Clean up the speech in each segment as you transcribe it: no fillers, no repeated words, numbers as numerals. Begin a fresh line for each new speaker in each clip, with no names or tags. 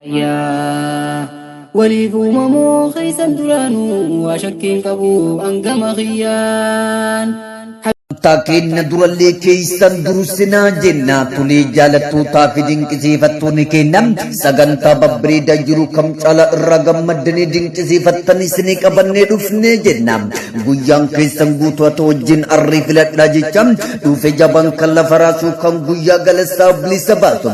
Yaa waliif uumamuu keessan duraanuu waa shakkiin qabu hangama kiyyaan.
Sagantaa keenna durallee keeysan dursinaa jenna tolee jaalattootaa fi dinqisiifattoonni keenna sagantaa babbareedaa jiru kam caalaa irraa gammaddanii dinqisiifattan isinii qabannee dhufnee jenna guyyaan keessan guutuu haa ta'u wajjin arrii filadhaa jecha dhufe jabaan kan lafa raasuu kan guyyaa galasaa bilisa baasu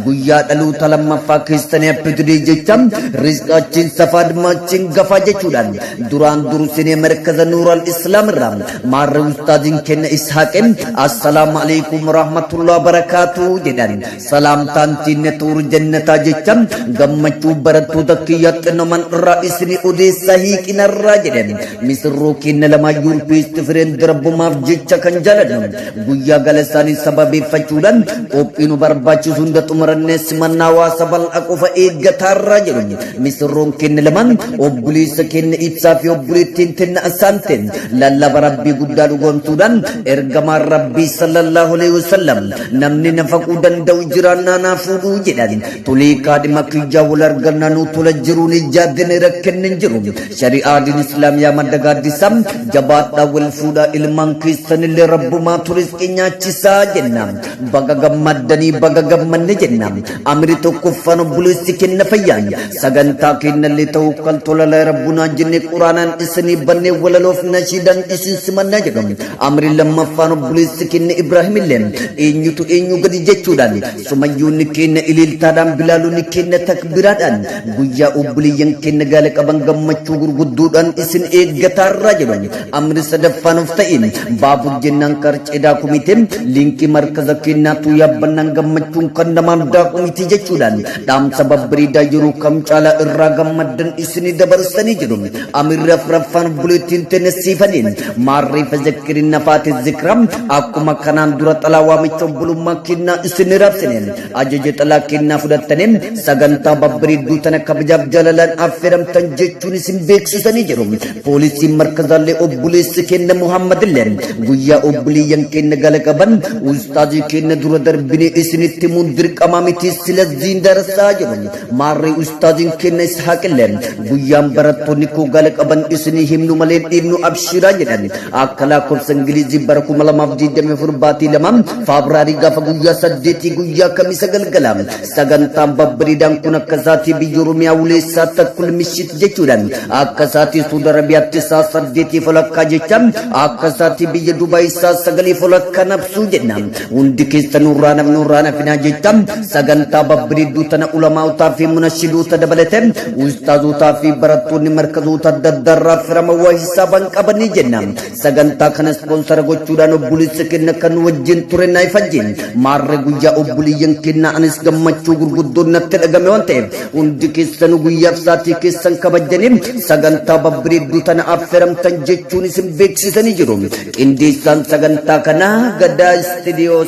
Guyyaa dhaloota lammaffaa keessanii happy today jecha rizqaachiin safaa dhimaachiin gafaa jechuudhaan duraan dursinee markaza Nuural Islaam irraa maarree ustaaziin kenna Ishaaqin assalaamu alaikum warahmatullahi wabarakaatu jedhan salaamtaan tiinne tuuru jannataa jecha gammachuu barattoota kiyya xinnoman irraa isinii odeessaa hiiqinarraa jedhan misirroo kenna lamaa yuurpiisti fireen darbumaaf jecha kan jaaladhu Guyyaa gala isaanii sababeeffachuudhaan qophii nu barbaachisu hunda xumurannee simannaa hawaasa bal'aa qofa eeggataarraa jedhu. Misirroon keenya lamaan obboleessa keenya ibsaa fi obboleettiin teenya asaante lallaba rabbii guddaa dhugoomsuudhaan ergamaan rabbii sallallahu alaihi wasallam namni nafaquu danda'u jiraannaa naa fuudhuu jedhan. Tolee kaadhima kiyyaa wal argannaa nuu tola jiruun ijaaddine rakkinni hin jiru. Shari'aa diin islaamiyaa madda gaaddisaa jabaadhaa wal fuudhaa ilmaan keessanillee rabbumaatu rizqii nyaachisaa jenna. Baga gammaddanii baga gammanne jenna. Amri tokkoffaan obboleessi kenna fayyaan sagantaa kennallee ta'uu kan tola rabbunaa jenne quraanaan isinii bannee walaloof nashiidaan isin simannaa jedhu. Amri lammaffaan obboleessi kenna Ibraahimillee eenyutu eenyu gadi jechuudhaan Sumayyoonni keenna ililtaadhaan Bilaalonni keenna takbiraadhaan guyyaa obboleeyyan keenna gaala qaban gammachuu gurguddoodhaan isin eeggataarraa jedhu. Amri sadaffaan of ta'e baabur jennaan qarceedaa kumite liinkii markaza keennaatu yaabbannaan gammachuun kan namaan daakuu miti jechuudhaan dhaamsa babbareedaa yeroo kam caalaa irraa gammaddan isinii dabarsanii jedhu. Amirri afraffaan obboleettiin teenya siifaniin maarree fazakkirin nafaate zikra akkuma kanaan dura xalaa waamicha obbolummaa kennaa isin raabsine ajaja xalaa kennaa fudhattanii sagantaa babbareedduu tana kabajaaf jaalalaan affeeramtan jechuun isin beeksisanii jiru. Poolisiin markazaallee obboleessi kenna Muhammad illee guyyaa obboleeyyan kenna gala qaban ustaazii kenna dura darbinee isinitti himuun dirqamaa miti sila ziindarsaa jiru. Maarree ustaaziin kenna Ishaaqillee guyyaan barattoonni koo gala qaban isinii himnu malee dhiibnu abshiraa jedhan. Akka lakkoofsa Ingilizii bara 2024 baatii 2 Faabraarii gaafa guyyaa 8 guyyaa kamisa galgala sagantaan babbareedaan kun akka isaatii biyya Oromiyaa Wuleessaa takkul mishit jechuudhaan akka isaatii Suudi Arabiyaatti isaa 8 folakkaa jecha akka isaatii biyya Dubaay isaa 9 folakkaa nabsuu jenna. Hundi keessan nurraa namni nurraa nafinaa jecha sagantaa babbareedduu tana ulamaa'otaa fi munashidoota dabalatee ustaazotaa fi barattoonni markazoota adda addaarraa firama waa hisaaban qabanii jenna. Sagantaa kana ispoonsara gochuudhaan obboleessa keenya kan wajjin ture na ifajje. Maarree guyyaa obboleeyyan keenya anis gammachuu gurguddoon natti dhagame waan ta'eef hundi keessanuu guyyaaf saatii keessan kabajjanii sagantaa babbareedduu tana affeeramtan jechuun isin beeksisanii jiru. Qindeessaan sagantaa kanaa Gadaa Istiidiyoo.